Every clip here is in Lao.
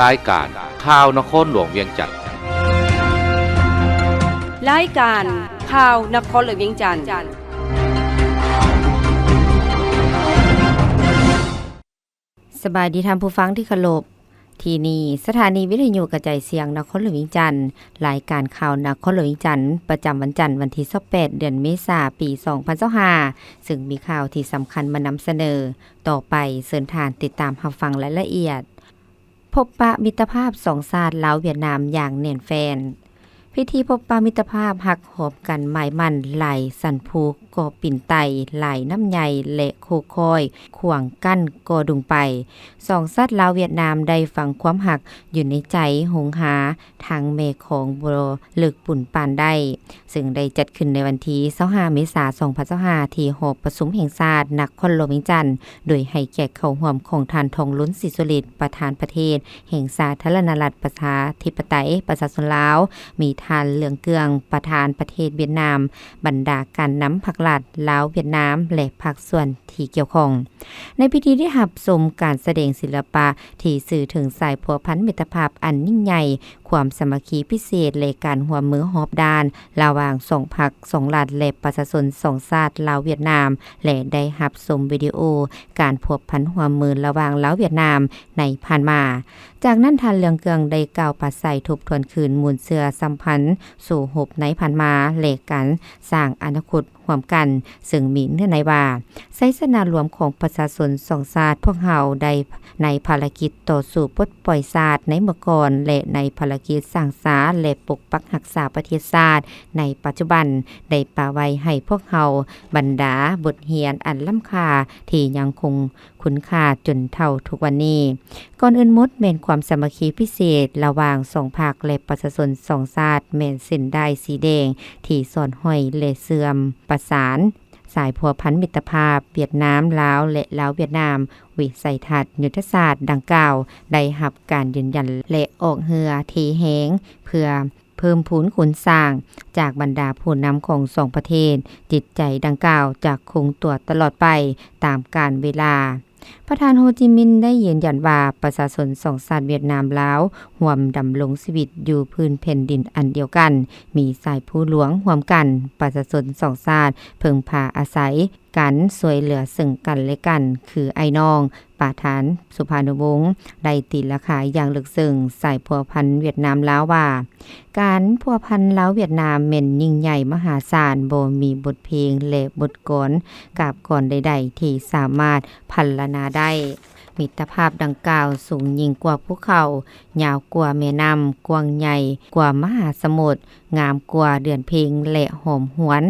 ລາຍການຂ່າວນະຄອນຫຼວງວຽງຈັນ. ລາຍການຂ່າວນະຄອນຫຼວງວຽງຈັນ. ສະບາຍດີທ່ານຜູ້ຟັງທີ່ເຄົາລົບ. ທີ່ນີ້ສະຖານີວິທະຍຸກະຈາຍສຽງນະຄອນຫຼວງວຽງຈັນ. ລາຍການຂ່າວນະຄອນຫຼວງວຽງຈັນ ປະຈຳວັນຈັນ ວັນທີຊາວແປດ ເດືອນເມສາ ປີສອງພັນຊາວຫ້າ ເຊິ່ງມີຂ່າວທີ່ສຳຄັນມານຳສະເໜີ. ຕໍ່ໄປເຊີນທ່ານຕິດຕາມຮັບຟັງລາຍລະອຽດ. ພົບປະມິດຕະພາບສອງຊາດລາວຫວຽດນາມຢ່າງແໜ້ນແຟ້ນ. ພິທີພົບປະມິດຕະພາບຮັກຫອມກັນໝາຍໝັ້ນ ຫຼາຍສັນພູກໍ່ປິ່ນໄຕ່ ຫຼາຍນ້ຳໃຫຍ່ ແລະ ໂຄ້ງຄ້ອຍຂວາງກັ້ນກໍດຸງໄປ. ສອງຊາດລາວຫວຽດນາມໄດ້ຝັງຄວາມຮັກຢູ່ໃນໃຈ ຫົງຫາທາງແມ່ຂອງບໍ່ເລິກປຸນປານໄດ້. ເຊິ່ງໄດ້ຈັດຂຶ້ນໃນວັນທີຊາວຫ້າ ເມສາ ສອງພັນຊາວຫ້າ ທີ່ຫໍປະຊຸມແຫ່ງຊາດນະຄອນຫຼວງວຽງຈັນ ໂດຍໃຫ້ກຽດເຂົ້າຮ່ວມຂອງທ່ານ ທອງລຸນ ສີສຸລິດ ປະທານປະເທດແຫ່ງສາທາລະນະລັດ ປະຊາທິປະໄຕ ປະຊາຊົນລາວ, ມີທ່ານ ເຫຼືອງ ເກືອງ ປະທານປະເທດຫວຽດນາມ, ບັນດາການນຳພັກລັດລາວຫວຽດນາມ ແລະ ພາກສ່ວນທີ່ກ່ຽວຂ້ອງ. ໃນພິທີໄດ້ຮັບຊົມການສະແດງສິລະປະທີ່ສື່ເຖິງສາຍພົວພັນມິດຕະພາບອັນຍິ່ງໃຫຍ່, ຄວາມສາມັກຄີພິເສດ ແລະ ການຮ່ວມມືຮອບດ້ານລະຫວ່າງສອງພັກ, ສອງລັດ ແລະ ປະຊາຊົນສອງຊາດລາວຫວຽດນາມ ແລະ ໄດ້ຮັບຊົມວິດີໂອການພົວພັນຮ່ວມມືລະຫວ່າງລາວຫວຽດນາມໃນຜ່ານມາ. ຈາກນັ້ນ ທ່ານ ເຫຼືອງ ເກືອງ ໄດ້ກ່າວປາໄສທົບທວນຄືນມູນເຊື້ອສຳພັນສູ້ຮົບໃນຜ່ານມາ ແລະ ການສ້າງອະນາຄົດ ຮ່ວມກັນ, ເຊິ່ງມີເນື້ອໃນວ່າ ໄຊຊະນະລວມຂອງປະຊາຊົນສອງຊາດພວກເຮົາໄດ້ໃນພາລະກິດຕໍ່ສູ້ປົດປ່ອຍຊາດໃນເມື່ອກ່ອນ ແລະ ໃນພາລະກິດສ້າງສາ ແລະ ປົກປັກຮັກສາປະເທດຊາດໃນປັດຈຸບັນ ໄດ້ປະໄວ້ໃຫ້ພວກເຮົາບັນດາບົດຮຽນອັນລ້ຳຄ່າທີ່ຍັງຄົງຄຸນຄ່າຈົນເທົ່າທຸກວັນນີ້. ກ່ອນອື່ນໝົດແມ່ນຄວາມສາມັກຄີພິເສດລະຫວ່າງສອງພັກ ແລະ ປະຊາຊົນສອງຊາດ ແມ່ນເສັ້ນດ້າຍສີແດງທີ່ສອດຫ້ອຍ ແລະ ເຊື່ອມປະສານ ສາຍພົວພັນມິດຕະພາບຫວຽດນາມ-ລາວ ແລະ ລາວ-ຫວຽດນາມ. ວິໄສທັດຍຸດທະສາດດັ່ງກ່າວໄດ້ຮັບການຢືນຢັນ ແລະ ອອກເຫື່ອເທແຮງເພື່ອເພີ່ມພູນຄູນສ້າງຈາກບັນດາຜູ້ນຳຂອງສອງປະເທດ. ຈິດໃຈດັ່ງກ່າວຈະຄົງຕົວຕະຫຼອດໄປຕາມການເວລາ. ປະທານໂຮຈິມິນໄດ້ຢືນຢັນວ່າ ປະຊາຊົນສອງຊາດຫວຽດນາມ-ລາວ ຮ່ວມດຳລົງຊີວິດຢູ່ພື້ນແຜ່ນດິນອັນດຽວກັນ, ມີສາຍພູຫຼວງຮ່ວມກັນ, ປະຊາຊົນສອງຊາດເພິ່ງພາອາໄສກັນ, ຊ່ວຍເຫຼືອເຊິ່ງກັນແລະກັນ ຄືອ້າຍນ້ອງ. ປະທານສຸພານຸວົງໄດ້ຕີລາຄາຢ່າງເລິກເຊິ່ງສາຍພົວພັນຫວຽດນາມ-ລາວວ່າ ການພົວພັນລາວຫວຽດນາມແມ່ນຍິ່ງໃຫຍ່ມະຫາສານ, ບໍ່ມີບົດເພງ ແລະ ບົດກອນກາບກອນໃດໆທີ່ສາມາດພັນລະນາໄດ້. ມິດຕະພາບດັ່ງກ່າວສູງຍິ່ງກວ່າພູເຂົາ, ຍາວກວ່າແມ່ນ້ຳ, ກວ້າງໃຫຍ່ກວ່າມະຫາສະໝຸດ, ງາມກວ່າເດືອນເພັງ ແລະ ຫອມຫວນ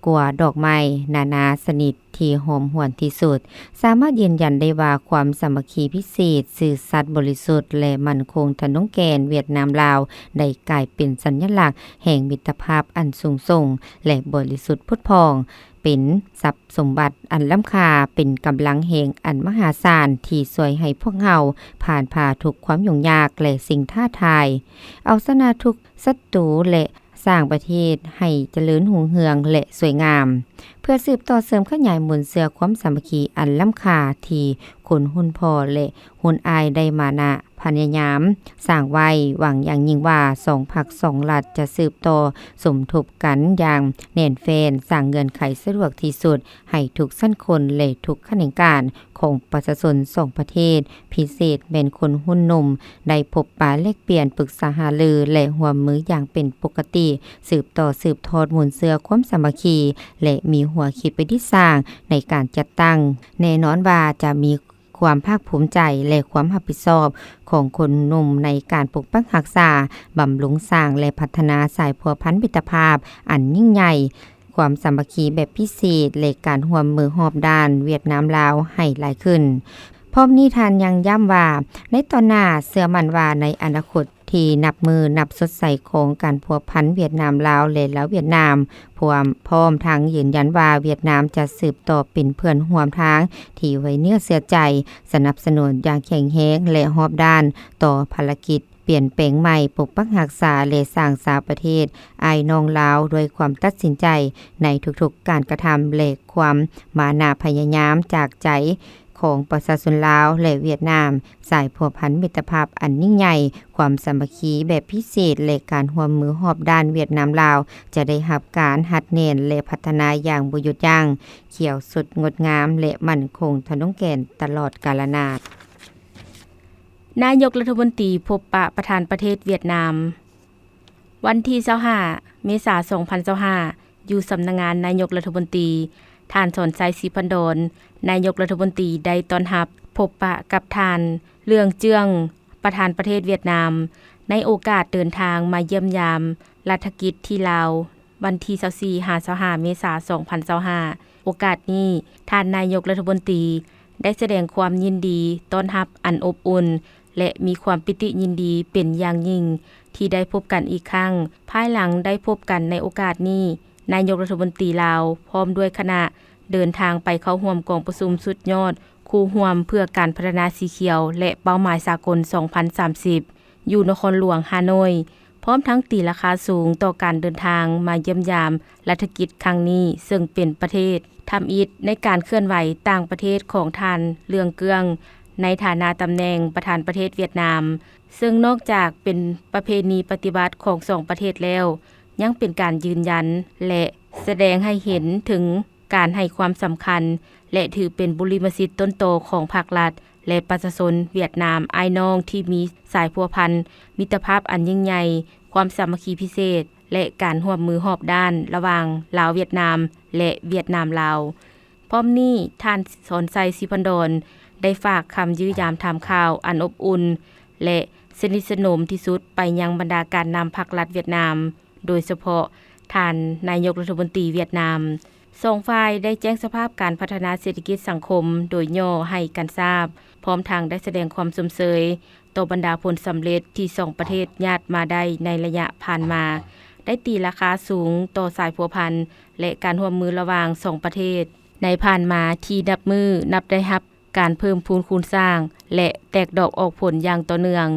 ກວ່າດອກໄມ້ນານາຊະນິດທີ່ຫອມຫວນທີ່ສຸດ. ສາມາດຢືນຢັນໄດ້ວ່າຄວາມສາມັກຄີພິເສດ, ຊື່ສັດບໍລິສຸດ ແລະ ໝັ້ນຄົງທະນົງແກ່ນຫວຽດນາມ-ລາວ ໄດ້ກາຍເປັນສັນຍະລັກແຫ່ງມິດຕະພາບອັນສູງສົ່ງ ແລະ ບໍລິສຸດຜຸດຜ່ອງ, ເປັນຊັບສົມບັດອັນລ້ຳຄ່າ, ເປັນກຳລັງແຮງອັນມະຫາສານທີ່ຊ່ວຍໃຫ້ພວກເຮົາຜ່ານຜ່າທຸກຄວາມຫຍຸ້ງຍາກ ແລະ ສິ່ງທ້າທາຍ, ເອົາຊະນະທຸກສັດຕູ ແລະ ສ້າງປະເທດໃຫ້ຈະເລີນຮຸ່ງເຮືອງ ແລະ ສວຍງາມ. ເພື່ອສືບຕໍ່ເສີມຂະຫຍາຍມູນເຊື້ອຄວາມສາມັກຄີອັນລ້ຳຄ່າທີ່ຄົນຮຸ່ນພໍ່ ແລະ ຮຸ່ນອ້າຍໄດ້ມານະພະຍາຍາມສ້າງໄວ້, ຫວັງຢ່າງຍິ່ງວ່າສອງພັກສອງລັດຈະສືບຕໍ່ສົມທົບກັນຢ່າງແໜ້ນແຟ້ນ, ສ້າງເງື່ອນໄຂສະດວກທີ່ສຸດໃຫ້ທຸກຊັ້ນຄົນ ແລະ ທຸກຂະແໜງການຂອງປະຊາຊົນສອງປະເທດ, ພິເສດແມ່ນຄົນຮຸ່ນໜຸ່ມ ໄດ້ພົບປະແລກປ່ຽນ, ປຶກສາຫາລື ແລະ ຮ່ວມມືຢ່າງເປັນປົກກະຕິ, ສືບຕໍ່ສືບທອດມູນເຊື້ອຄວາມສາມັກຄີ ແລະ ມີຫົວຄິດປະດິດສ້າງໃນການຈັດຕັ້ງ. ແນ່ນອນວ່າຈະມີຄວາມພາກພູມໃຈ ແລະ ຄວາມຮັບຜິດຊອບຂອງຄົນໜຸ່ມໃນການປົກປັກຮັກສາ, ບຳລຸງສ້າງ ແລະ ພັດທະນາສາຍພົວພັນມິດຕະພາບອັນຍິ່ງໃຫຍ່, ຄວາມສາມັກຄີແບບພິເສດ ແລະ ການຮ່ວມມືຮອບດ້ານຫວຽດນາມ-ລາວໃຫ້ຫຼາຍຂຶ້ນ. ພ້ອມນີ້ທ່ານຍັງຢ້ຳວ່າ ໃນຕອນໜ້າເຊື່ອໝັ້ນວ່າໃນອະນາຄົດທີ່ນັບມື້ນັບສົດໃສຂອງການພົວພັນຫວຽດນາມ-ລາວ ແລະ ລາວ-ຫວຽດນາມ, ພ້ອມ ພ້ອມທັງຢືນຢັນວ່າຫວຽດນາມຈະສືບຕໍ່ເປັນເພື່ອນຮ່ວມທາງທີ່ໄວ້ເນື້ອເຊື່ອໃຈ, ສະໜັບສະໜູນຢ່າງແຂງແຮງ ແລະ ຮອບດ້ານຕໍ່ພາລະກິດ ປ່ຽນແປງໃໝ່, ປົກປັກຮັກສາ ແລະ ສ້າງສາປະເທດອ້າຍນ້ອງລາວດ້ວຍຄວາມຕັດສິນໃຈໃນທຸກໆການກະທຳ ແລະ ຄວາມມານະພະຍາຍາມຈາກໃຈ ຂອງປະຊາຊົນລາວ ແລະ ຫວຽດນາມ, ສາຍພົວພັນມິດຕະພາບອັນຍິ່ງໃຫຍ່, ຄວາມສາມັກຄີແບບພິເສດ ແລະ ການຮ່ວມມືຮອບດ້ານຫວຽດນາມ-ລາວ ຈະໄດ້ຮັບການຮັດແໜ້ນ ແລະ ພັດທະນາຢ່າງບໍ່ຢຸດຢັ້ງ, ຂຽວສົດງົດງາມ ແລະ ໝັ້ນຄົງທະນົງແກ່ນຕະຫຼອດກາລະນານ. ນາຍົກລັດຖະມົນຕີພົບປະປະທານປະເທດຫວຽດນາມ. ວັນທີຊາວຫ້າ ເມສາ ສອງພັນຊາວຫ້າ ຢູ່ສຳນັກງານນາຍົກລັດຖະມົນຕີ, ທ່ານ ສອນໄຊ ສີພັນດອນ ນາຍົກລັດຖະມົນຕີ ໄດ້ຕ້ອນຮັບພົບປະກັບທ່ານ ເລື່ອງ ເຈື່ອງ ປະທານປະເທດຫວຽດນາມ ໃນໂອກາດເດີນທາງມາຢ້ຽມຢາມລັດຖະກິດທີ່ລາວ ວັນທີຊາວສີ່ ຫາ ຊາວຫ້າ ເມສາ ສອງພັນຊາວຫ້າ. ໂອກາດນີ້, ທ່ານນາຍົກລັດຖະມົນຕີ ໄດ້ສະແດງຄວາມຍິນດີຕ້ອນຮັບອັນອົບອຸ່ນ ແລະ ມີຄວາມປີຕິຍິນດີເປັນຢ່າງຍິ່ງທີ່ໄດ້ພົບກັນອີກຄັ້ງ. ພາຍຫຼັງໄດ້ພົບກັນໃນໂອກາດນີ້, ນາຍົກລັດຖະມົນຕີລາວ ພ້ອມດ້ວຍຄະນະ ເດີນທາງໄປເຂົ້າຮ່ວມກອງປະຊຸມສຸດຍອດຄູ່ຮ່ວມເພື່ອການພັດທະນາສີຂຽວ ແລະ ເປົ້າໝາຍສາກົນ ສອງພັນສາມສິບ ຢູ່ນະຄອນຫຼວງຮ່າໂນ້ຍ, ພ້ອມທັງຕີລາຄາສູງຕໍ່ການເດີນທາງມາຢ້ຽມຢາມລັດຖະກິດຄັ້ງນີ້, ເຊິ່ງເປັນປະເທດທຳອິດໃນການເຄື່ອນໄຫວຕ່າງປະເທດຂອງທ່ານ ເລື່ອງ ເກື້ອງ ໃນຖານະຕຳແໜ່ງປະທານປະເທດຫວຽດນາມ, ເຊິ່ງນອກຈາກເປັນປະເພນີປະຕິບັດຂອງສອງປະເທດແລ້ວ, ຍັງເປັນການຢືນຢັນ ແລະ ສະແດງໃຫ້ເຫັນເຖິງການໃຫ້ຄວາມສຳຄັນ ແລະ ຖືເປັນບຸລິມະສິດຕົ້ນຕໍຂອງພາກລັດ ແລະ ປະຊາຊົນຫວຽດນາມອ້າຍນ້ອງທີ່ມີສາຍພົວພັນມິດຕະພາບອັນຍິ່ງໃຫຍ່, ຄວາມສາມັກຄີພິເສດ ແລະ ການຮ່ວມມືຮອບດ້ານລະຫວ່າງລາວ-ຫວຽດນາມ ແລະ ຫວຽດນາມ-ລາວ. ພ້ອມນີ້, ທ່ານ ສອນໄຊ ສີພັນດອນ ໄດ້ຝາກຄຳຢ້ຽມຢາມຖາມຂ່າວອັນອົບອຸ່ນ ແລະ ສະໜິດສະໜົມທີ່ສຸດໄປຍັງບັນດາການນຳພັກລັດຫວຽດນາມ, ໂດຍສະເພາະທ່ານນາຍົກລັດຖະມົນຕີຫວຽດນາມ. ສອງຝ່າຍໄດ້ແຈ້ງສະພາບການພັດທະນາເສດຖະກິດສັງຄົມໂດຍຫຍໍ້ໃຫ້ກັນຊາບ, ພ້ອມທັງໄດ້ສະແດງຄວາມຊົມເຊີຍຕໍ່ບັນດາຜົນສຳເລັດທີ່ສອງປະເທດຍາດມາໄດ້ໃນໄລຍະຜ່ານມາ, ໄດ້ຕີລາຄາສູງຕໍ່ສາຍພົວພັນ ແລະ ການຮ່ວມມືລະຫວ່າງສອງປະເທດໃນຜ່ານມາທີ່ນັບມື້ນັບໄດ້ຮັບ ການເພີ່ມພູນຄູນສ້າງ ແລະ ແຕກດອກອອກຜົນຢ່າງຕໍ່ເນື່ອງ,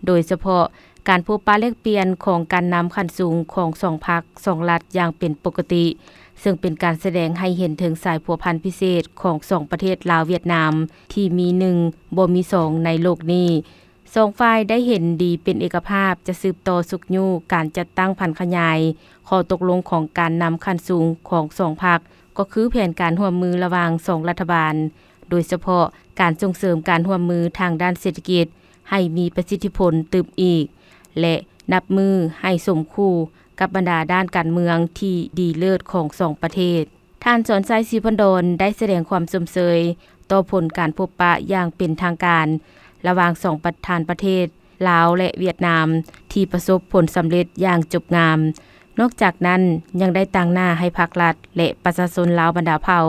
ໂດຍສະເພາະການພົບປະແລກປ່ຽນຂອງການນຳຂັ້ນສູງຂອງສອງພັກສອງລັດຢ່າງເປັນປົກກະຕິ, ເຊິ່ງເປັນການສະແດງໃຫ້ເຫັນເຖິງສາຍພົວພັນພິເສດຂອງສອງປະເທດລາວຫວຽດນາມ ທີ່ມີໜຶ່ງບໍ່ມີສອງໃນໂລກນີ້. ສອງຝ່າຍໄດ້ເຫັນດີເປັນເອກະພາບຈະສືບຕໍ່ຊຸກຍູ້ການຈັດຕັ້ງຜັນຂະຫຍາຍຂໍ້ຕົກລົງຂອງການນຳຂັ້ນສູງຂອງສອງພັກ, ກໍຄືແຜນການຮ່ວມມືລະຫວ່າງສອງລັດຖະບານ, ໂດຍສະເພາະການສົ່ງເສີມການຮ່ວມມືທາງດ້ານເສດຖະກິດໃຫ້ມີປະສິດທິຜົນຕື່ມອີກ ແລະ ນັບມື້ໃຫ້ສົມຄູ່ກັບບັນດາດ້ານການເມືອງທີ່ດີເລີດຂອງສອງປະເທດ. ທ່ານ ສອນໄຊ ສີພັນດອນ ໄດ້ສະແດງຄວາມຊົມເຊີຍຕໍ່ຜົນການພົບປະຢ່າງເປັນທາງການລະຫວ່າງສອງປະທານປະເທດ ລາວ ແລະ ຫວຽດນາມ ທີ່ປະສົບຜົນສຳເລັດຢ່າງຈົບງາມ. ນອກຈາກນັ້ນ, ຍັງໄດ້ຕາງໜ້າໃຫ້ພັກລັດ ແລະ ປະຊາຊົນລາວບັນດາເຜົ່າ,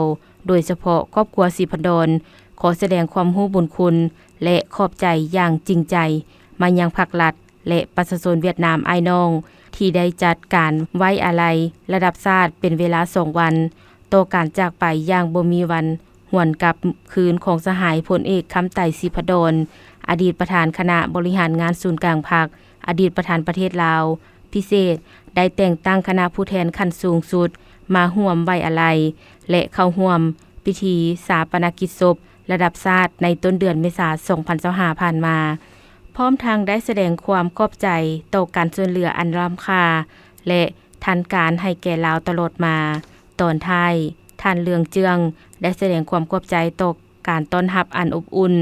ໂດຍສະເພາະຄອບຄົວສີພັນດອນ, ຂໍສະແດງຄວາມຮູ້ບຸນຄຸນ ແລະ ຂອບໃຈຢ່າງຈິງໃຈມາຍັງພັກລັດ ແລະ ປະຊາຊົນຫວຽດນາມອ້າຍນ້ອງ ທີ່ໄດ້ຈັດການໄວ້ອາໄລລະດັບຊາດເປັນເວລາສອງວັນ ຕໍ່ການຈາກໄປຢ່າງບໍ່ມີວັນຫວນກັບຄືນຂອງສະຫາຍພົນເອກ ຄຳໄຕ ສີພັນດອນ, ອະດີດປະທານຄະນະບໍລິຫານງານສູນກາງພັກ, ອະດີດປະທານປະເທດລາວ, ພິເສດ ໄດ້ແຕ່ງຕັ້ງຄະນະຜູ້ແທນຂັ້ນສູງສຸດມາຮ່ວມໄວ້ອາໄລ ແລະ ເຂົ້າຮ່ວມພິທີຊາປະນະກິດສົບລະດັບຊາດໃນຕົ້ນເດືອນເມສາ ສອງພັນຊາວຫ້າ ຜ່ານມາ, ພ້ອມທັງໄດ້ສະແດງຄວາມຂອບໃຈຕໍ່ການຊ່ວຍເຫຼືອອັນລ້ຳຄ່າ ແລະ ທັນການໃຫ້ແກ່ລາວຕະຫຼອດມາ. ຕອນທ້າຍ, ທ່ານ ເລື່ອງ ເຈື່ອງ ໄດ້ສະແດງຄວາມຂອບໃຈຕໍ່ການຕ້ອນຮັບອັນອົບອຸ່ນ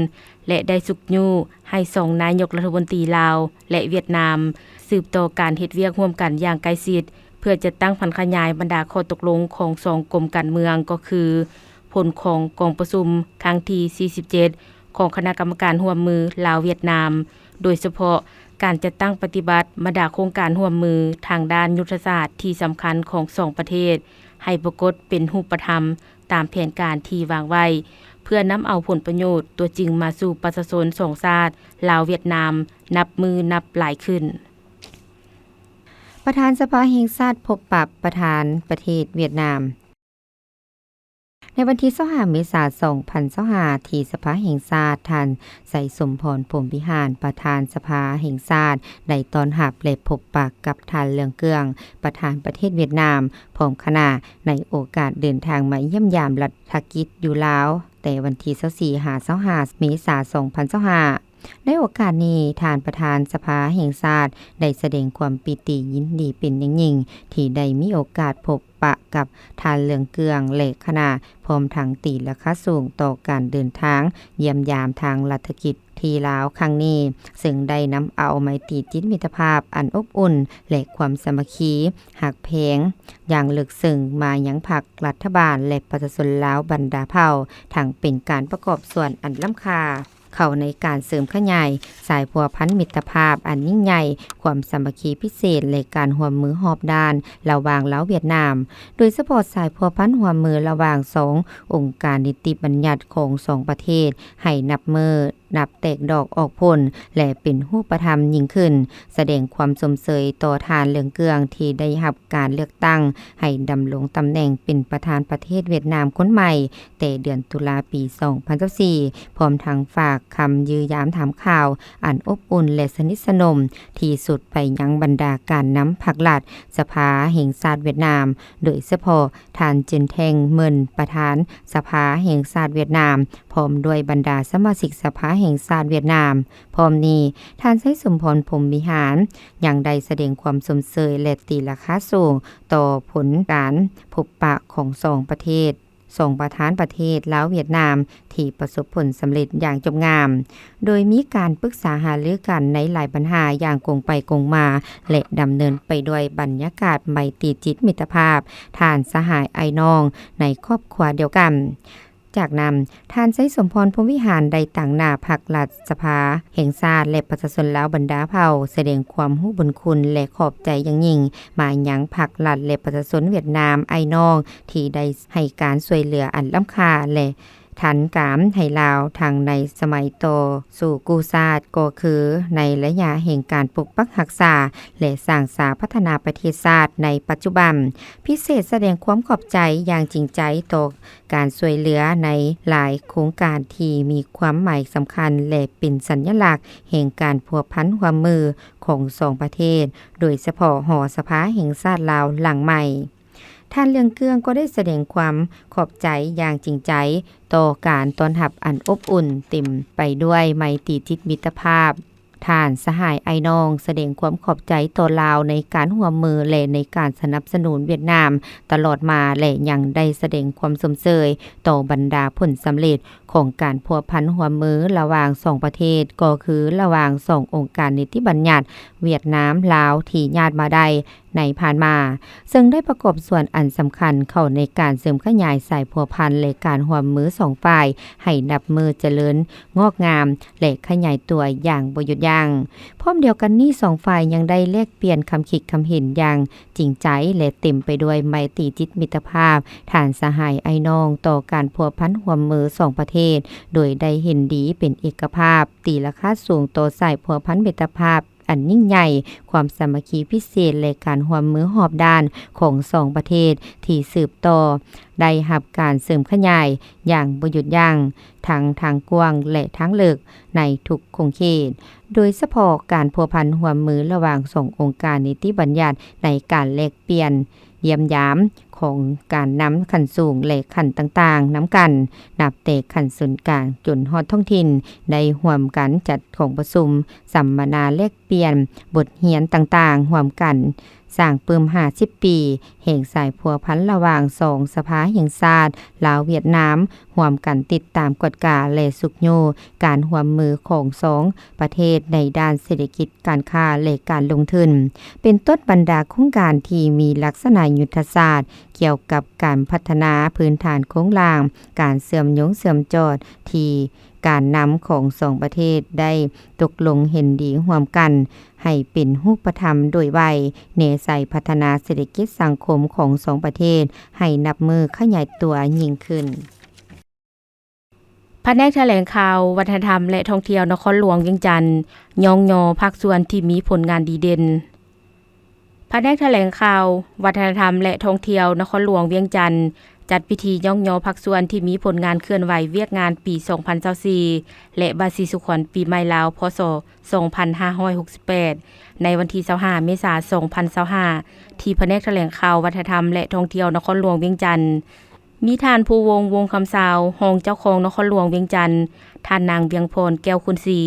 ແລະ ໄດ້ຊຸກຍູ້ໃຫ້ສອງນາຍົກລັດຖະມົນຕີລາວ ແລະ ຫວຽດນາມ ສືບຕໍ່ການເຮັດວຽກຮ່ວມກັນຢ່າງໃກ້ຊິດ ເພື່ອຈັດຕັ້ງຜັນຂະຫຍາຍບັນດາຂໍ້ຕົກລົງຂອງສອງກົມການເມືອງ ກໍຄື ຜົນຂອງກອງປະຊຸມຄັ້ງທີ ສີ່ສິບເຈັດ ຂອງຄະນະກຳມະການຮ່ວມມືລາວ-ຫວຽດນາມ, ໂດຍສະເພາະການຈັດຕັ້ງປະຕິບັດບັນດາໂຄງການຮ່ວມມືທາງດ້ານຍຸດທະສາດທີ່ສຳຄັນຂອງສອງປະເທດ ໃຫ້ປາກົດເປັນຮູບປະທຳ ຕາມແຜນການທີ່ວາງໄວ້ ເພື່ອນຳເອົາຜົນປະໂຫຍດຕົວຈິງມາສູ່ປະຊາຊົນສອງຊາດ ລາວ-ຫວຽດນາມ ນັບມື້ນັບຫຼາຍຂຶ້ນ. ປະທານສະພາແຫ່ງຊາດພົບປະປະທານປະເທດຫວຽດນາມ. ໃນວັນທີຊາວຫ້າ ເມສາ ສອງພັນຊາວຫ້າ ທີ່ສະພາແຫ່ງຊາດ, ທ່ານ ໄຊສົມພອນ ພົມວິຫານ ປະທານສະພາແຫ່ງຊາດ ໄດ້ຕ້ອນຮັບ ແລະ ພົບປະກັບທ່ານ ເຫຼືອງເກືອງ ປະທານປະເທດຫວຽດນາມ ພ້ອມຄະນະ ໃນໂອກາດເດີນທາງມາຢ້ຽມຢາມລັດຖະກິດຢູ່ລາວ ແຕ່ວັນທີຊາວສີ່ ຫາ ຊາວຫ້າ ເມສາ ສອງພັນຊາວຫ້າ. ໃນໂອກາດນີ້, ທ່ານປະທານສະພາແຫ່ງຊາດ ໄດ້ສະແດງຄວາມປີຕິຍິນດີເປັນຢ່າງຍິ່ງ ທີ່ໄດ້ມີໂອກາດພົບປະກັບທ່ານ ເຫຼືອງເກືອງ ແລະ ຄະນະ, ພ້ອມທັງຕີລາຄາສູງຕໍ່ການເດີນທາງຢ້ຽມຢາມທາງລັດຖະກິດທີ່ລາວຄັ້ງນີ້, ເຊິ່ງໄດ້ນຳເອົາໄມຕີຈິດມິດຕະພາບອັນອົບອຸ່ນ ແລະ ຄວາມສາມັກຄີຮັກແພງຢ່າງເລິກເຊິ່ງມາຍັງພັກ, ລັດຖະບານ ແລະ ປະຊາຊົນລາວບັນດາເຜົ່າ, ທັງເປັນການປະກອບສ່ວນອັນລ້ຳຄ່າ ເຂົ້າໃນການເສີມຂະຫຍາຍສາຍພົວພັນມິດຕະພາບອັນຍິ່ງໃຫຍ່, ຄວາມສາມັກຄີພິເສດ ແລະ ການຮ່ວມມືຮອບດ້ານລະຫວ່າງລາວຫວຽດນາມ, ໂດຍສະເພາະສາຍພົວພັນຮ່ວມມືລະຫວ່າງສອງອົງການນິຕິບັນຍັດຂອງສອງປະເທດ ໃຫ້ນັບມື້ນັບແຕກດອກອອກຜົນ ແລະ ເປັນຮູບປະທຳຍິ່ງຂຶ້ນ, ສະແດງຄວາມຊົມເຊີຍຕໍ່ທ່ານ ເຫຼືອງເກືອງ ທີ່ໄດ້ຮັບການເລືອກຕັ້ງໃຫ້ດຳລົງຕຳແໜ່ງເປັນປະທານປະເທດຫວຽດນາມຄົນໃໝ່ ແຕ່ເດືອນຕຸລາປີສອງພັນຊາວສີ່ ພ້ອມທັງຝາກຄຳຢື້ຢາມຖາມຂ່າວອັນອົບອຸ່ນ ແລະ ສະໜິດສະໜົມທີ່ສຸດໄປຍັງບັນດາການນຳພັກລັດ, ສະພາແຫ່ງຊາດຫວຽດນາມ, ໂດຍສະເພາະທ່ານ ຈິນແທ່ງ ເມິນ ປະທານສະພາແຫ່ງຊາດຫວຽດນາມ, ພ້ອມດ້ວຍບັນດາສະມາຊິກສະພາແຫ່ງຊາດຫວຽດນາມ. ພ້ອມນີ້, ທ່ານ ໄຊສົມພອນ ພົມວິຫານ ຍັງໄດ້ສະແດງຄວາມຊົມເຊີຍ ແລະ ຕີລາຄາສູງຕໍ່ຜົນການພົບປະຂອງສອງປະເທດ, ສອງປະທານປະເທດລາວຫວຽດນາມ ທີ່ປະສົບຜົນສຳເລັດຢ່າງຈົບງາມ, ໂດຍມີການປຶກສາຫາລືກັນໃນຫຼາຍບັນຫາຢ່າງກົງໄປກົງມາ ແລະ ດຳເນີນໄປດ້ວຍບັນຍາກາດໄມຕີຈິດມິດຕະພາບ, ທ່ານສະຫາຍອ້າຍນ້ອງໃນຄອບຄົວດຽວກັນ. ຈາກນັ້ນ, ທ່ານ ໄຊສົມພອນ ພົມວິຫານ ໄດ້ຕາງໜ້າພັກລັດ, ສະພາແຫ່ງຊາດ ແລະ ປະຊາຊົນລາວບັນດາເຜົ່າ ສະແດງຄວາມຮູ້ບຸນຄຸນ ແລະ ຂອບໃຈຢ່າງຍິ່ງມາຍັງພັກລັດ ແລະ ປະຊາຊົນຫວຽດນາມອ້າຍນ້ອງ ທີ່ໄດ້ໃຫ້ການຊ່ວຍເຫຼືອອັນລ້ຳຄ່າ ແລະ ທັນການໃຫ້ລາວ ທັງໃນສະໄໝຕໍ່ສູ້ກູ້ຊາດ ກໍຄືໃນໄລຍະແຫ່ງການປົກປັກຮັກສາ ແລະ ສ້າງສາພັດທະນາປະເທດຊາດໃນປັດຈຸບັນ. ພິເສດສະແດງຄວາມຂອບໃຈຢ່າງຈິງໃຈຕໍ່ການຊ່ວຍເຫຼືອໃນຫຼາຍໂຄງການທີ່ມີຄວາມໝາຍສຳຄັນ ແລະ ເປັນສັນຍະລັກແຫ່ງການພົວພັນຮ່ວມມືຂອງສອງປະເທດ, ໂດຍສະເພາະຫໍສະພາແຫ່ງຊາດລາວຫຼັງໃໝ່. ທ່ານ ເຫຼືອງເກືອງ ກໍໄດ້ສະແດງຄວາມຂອບໃຈຢ່າງຈິງໃຈຕໍ່ການຕ້ອນຮັບອັນອົບອຸ່ນ, ເຕັມໄປດ້ວຍໄມຕີຈິດມິດຕະພາບ. ທ່ານສະຫາຍອ້າຍນ້ອງສະແດງຄວາມຂອບໃຈຕໍ່ລາວໃນການຮ່ວມມື ແລະ ໃນການສະໜັບສະໜູນຫວຽດນາມຕະຫຼອດມາ ແລະ ຍັງໄດ້ສະແດງຄວາມຊົມເຊີຍຕໍ່ບັນດາຜົນສຳເລັດຂອງການພົວພັນຮ່ວມມືລະຫວ່າງສອງປະເທດ, ກໍຄືລະຫວ່າງສອງອົງການນິຕິບັນຍັດຫວຽດນາມ-ລາວ ທີ່ຍາດມາໄດ້ໃນຜ່ານມາ, ເຊິ່ງໄດ້ປະກອບສ່ວນອັນສຳຄັນເຂົ້າໃນການເສີມຂະຫຍາຍສາຍພົວພັນ ແລະ ການຮ່ວມມືສອງຝ່າຍໃຫ້ນັບມື້ຈະເລີນງອກງາມ ແລະ ຂະຫຍາຍຕົວຢ່າງບໍ່ຢຸດຢັ້ງ. ພ້ອມດຽວກັນນີ້, ສອງຝ່າຍຍັງໄດ້ແລກປ່ຽນຄຳຄິດຄຳເຫັນຢ່າງຈິງໃຈ ແລະ ເຕັມໄປດ້ວຍໄມຕີຈິດມິດຕະພາບ, ທ່ານສະຫາຍອ້າຍນ້ອງຕໍ່ການພົວພັນຮ່ວມມືສອງປະເທດ, ໂດຍໄດ້ເຫັນດີເປັນເອກະພາບ, ຕີລາຄາສູງຕໍ່ສາຍພົວພັນມິດຕະພາບ ອັນຍິ່ງໃຫຍ່, ຄວາມສາມັກຄີພິເສດ ແລະ ການຮ່ວມມືຮອບດ້ານຂອງສອງປະເທດທີ່ສືບຕໍ່ໄດ້ຮັບການເສີມຂະຫຍາຍຢ່າງບໍ່ຢຸດຢັ້ງ, ທັງທາງກວ້າງ ແລະ ທາງເລິກໃນທຸກຂົງເຂດ, ໂດຍສະເພາະການພົວພັນຮ່ວມມືລະຫວ່າງສອງອົງການນິຕິບັນຍັດໃນການແລກປ່ຽນ ຢ້ຽມຢາມຂອງການນຳຂັ້ນສູງ ແລະ ຂັ້ນຕ່າງໆນຳກັນ, ນັບແຕ່ຂັ້ນສູນກາງຈົນຮອດທ້ອງຖິ່ນ, ໄດ້ຮ່ວມກັນຈັດກອງປະຊຸມ, ສຳມະນາແລກປ່ຽນບົດຮຽນຕ່າງໆຮ່ວມກັນ, ສ້າງປຶ້ມຫ້າສິບປີແຫ່ງສາຍພົວພັນລະຫວ່າງສອງສະພາແຫ່ງຊາດລາວ-ຫວຽດນາມ, ຮ່ວມກັນຕິດຕາມກວດກາ ແລະ ຊຸກຍູ້ການຮ່ວມມືຂອງສອງປະເທດໃນດ້ານເສດຖະກິດ, ການຄ້າ ແລະ ການລົງທຶນ, ເປັນຕົ້ນບັນດາໂຄງການທີ່ມີລັກສະນະຍຸດທະສາດ ກ່ຽວກັບການພັດທະນາພື້ນຖານໂຄງລ່າງ, ການເຊື່ອມໂຍງເຊື່ອມຈອດທີ່ການນຳຂອງສອງປະເທດໄດ້ຕົກລົງເຫັນດີຮ່ວມກັນໃຫ້ເປັນຮູບປະທຳໂດຍໄວ, ແນໃສ່ພັດທະນາເສດຖະກິດສັງຄົມຂອງສອງປະເທດໃຫ້ນັບມື້ຂະຫຍາຍຕົວຍິ່ງຂຶ້ນ. ພະແນກຖະແຫຼງຂ່າວ ວັດທະນະທຳ ແລະ ທ່ອງທ່ຽວນະຄອນຫຼວງວຽງຈັນ ຍ້ອງຍໍພາກສ່ວນທີ່ມີຜົນງານດີເດັ່ນ. ພະແນກຖະແຫຼງຂ່າວ ວັດທະນະທຳ ແລະ ທ່ອງທ່ຽວນະຄອນຫຼວງວຽງຈັນ ຈັດພິທີຍ້ອງຍໍພາກສ່ວນທີ່ມີຜົນງານເຄື່ອນໄຫວວຽກງານປີສອງພັນຊາວສີ່ ແລະ ບາສີສູ່ຂວັນປີໃໝ່ລາວ ພ.ສ. ສອງພັນຫ້າຮ້ອຍຫົກສິບແປດ ໃນວັນທີຊາວຫ້າ ເມສາ ສອງພັນຊາວຫ້າ ທີ່ພະແນກຖະແຫຼງຂ່າວ ວັດທະນະທຳ ແລະ ທ່ອງທ່ຽວນະຄອນຫຼວງວຽງຈັນ. ມີທ່ານ ພູວົງ ວົງຄຳຊາວ ຮອງເຈົ້າຄອງນະຄອນຫຼວງວຽງຈັນ, ທ່ານນາງ ວຽງພອນ ແກ້ວຄຸນສີ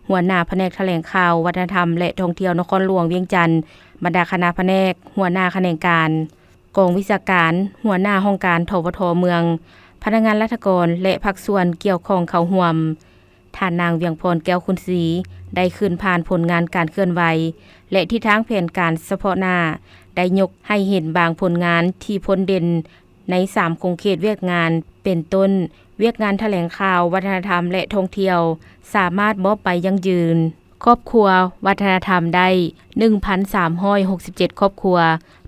ຫົວໜ້າພະແນກຖະແຫຼງຂ່າວ ວັດທະນະທຳ ແລະ ທ່ອງທ່ຽວນະຄອນຫຼວງວຽງຈັນ, ບັນດາຄະນະພະແນກ, ຫົວໜ້າຂະແໜງການ, ກອງວິຊາການ, ຫົວໜ້າຫ້ອງການ ທວທ ເມືອງ, ພະນັກງານລັດຖະກອນ ແລະ ພາກສ່ວນກ່ຽວຂ້ອງເຂົ້າຮ່ວມ. ທ່ານນາງ ວຽງພອນ ແກ້ວຄຸນສີ ໄດ້ຄືນຜ່ານຜົນງານການເຄື່ອນໄຫວ ແລະ ທິດທາງແຜນການສະເພາະໜ້າ, ໄດ້ຍົກໃຫ້ເຫັນບາງຜົນງານທີ່ພົ້ນເດັ່ນໃນສາມຂົງເຂດວຽກງານ ເປັນຕົ້ນ ວຽກງານຖະແຫຼງຂ່າວ, ວັດທະນະທຳ ແລະ ທ່ອງທ່ຽວ ສາມາດມອບໃບຢັ້ງຢືນຄອບຄົວວັດທະນະທຳໄດ້ ໜຶ່ງພັນສາມຮ້ອຍຫົກສິບເຈັດຄອບຄົວ,